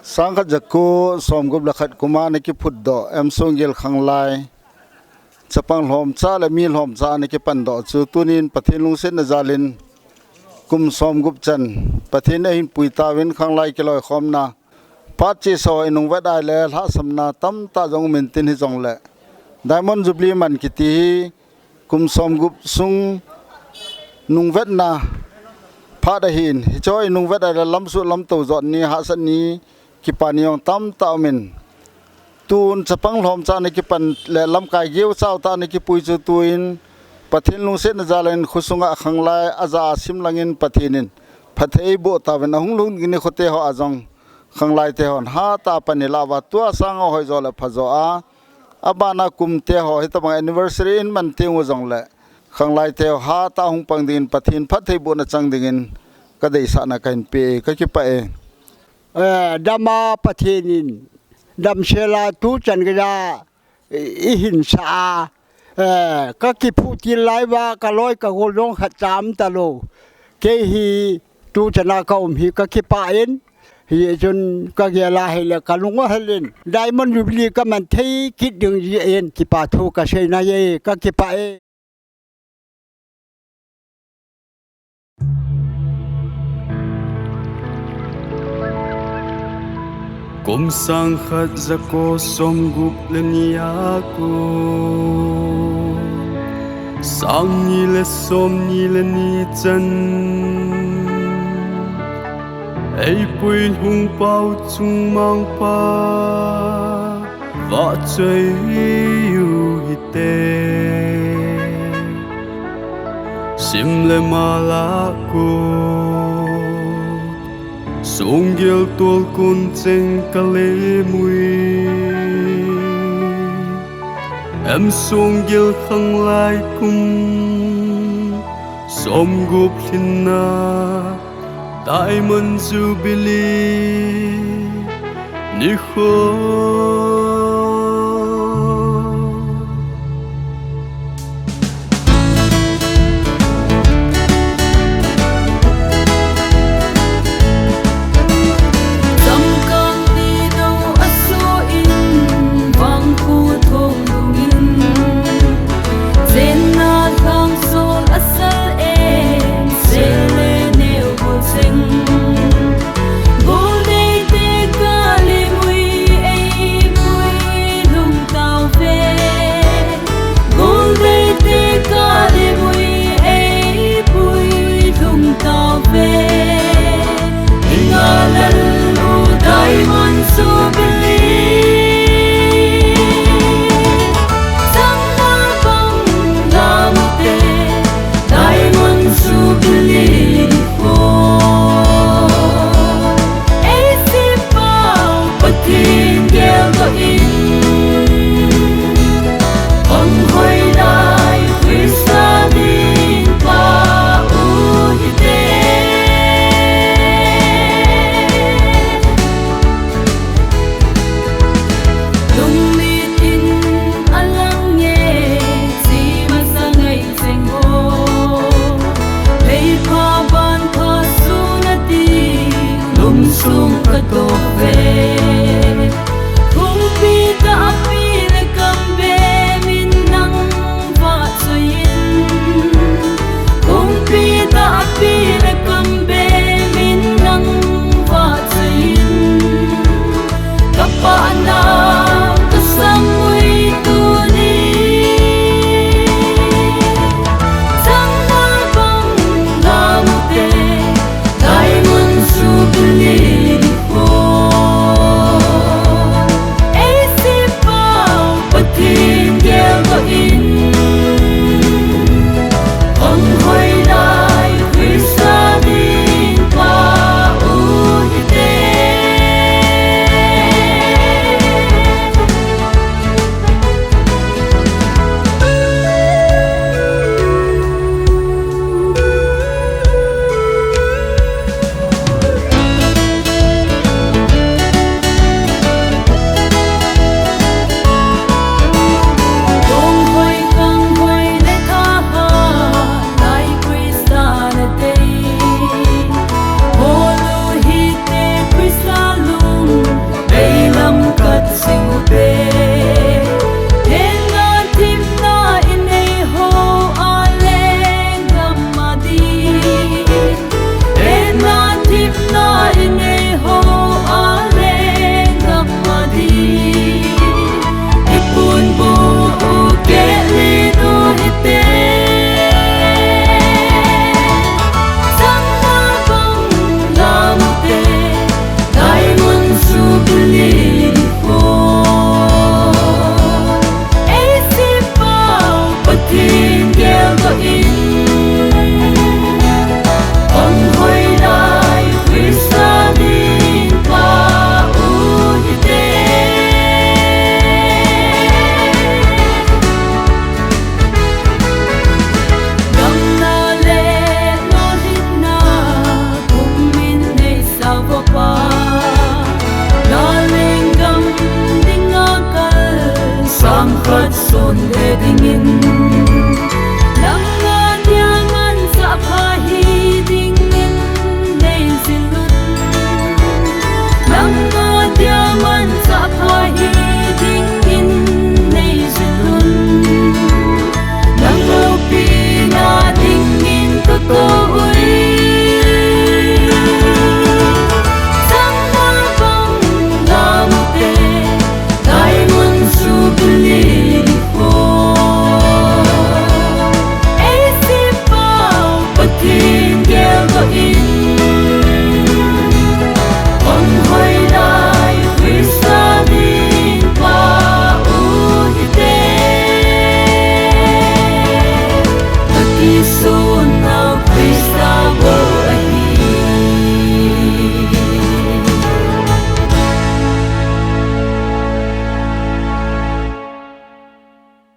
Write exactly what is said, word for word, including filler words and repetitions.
Sangkhat jako somgup le khat kum a ana kiphutdoh M. Songgel Khanglai chapang lhomcha le mi lhomcha ana kipandoh chu tunin Pathen lungsetna jalin kum somgup chan Pathen ahin pui tauvin Khanglai kiloikhomna phat chesa ho inungvet a le lhahsamna tamtah jong um intin hijongle Diamond Jubilee man kiti hi kum somgup sung nungvetna phat ahin, hiche ho inungvet a le lamsuh lamto jot ni hahsat ni kipa ni jong tamtah umin, tun chapang lhomcha ana kipan le lamkai geuchau tah ana kipui chu tuin Pathen lungsetna jalin khosunga Khanglai aja a simlangin Pathen in phatthei eiboh tauvin ahung lhung ding nikhote ho a jong Khanglai te hon hatah a pan ilauva tua sanga hoijo le phajo a, abana kum te ho hitobang anniversary in man teng u jongle Khanglai te ho hatah a hung pang dingin Pathen phattheibohna chang dingin kadeisahna kahin pe e, kakipah e. Eh, dama Pathen in damsela tuchan geiya ihinsah a, eh, kakiphutil lai uva kaloi kagol jong khatcha um talou. Kei hi tuchan a kaum hi kakipah in, hichun kagel a hile kalung ahel in Diamond Jubilee kaman thei kit ding jeh in kipa thu kasei nahi e, kakipah e. Kum sangkhat jako somgup le ni a kon, sangni le somni le ni chan, eipuilhung pau chungmangpa vahchoi u hite. Sim le mal a kon, Songgel tolkon cheng kalemui, M. Songgel Khanglai kum somgup lhinna Diamond Jubilee nikho. Changkang ni dou aso in, vangkho thong lungin, chenna lhangsol asal in, sele neo go cheng. Goldeite kalemui eipui lhung tauve. Goldeite kalemui eipui lhung tauve. Inga lal u Diamond Jubilee. Changna bang lamute Diamond Jubilee nikho. Eisempau Pathen geldoh in, hung hoilai Christa ding pa u hite. Lunglet in alang e, chi masa ngai cheng o. Lei pha ban pha sun ati, lungsung ka toh ve.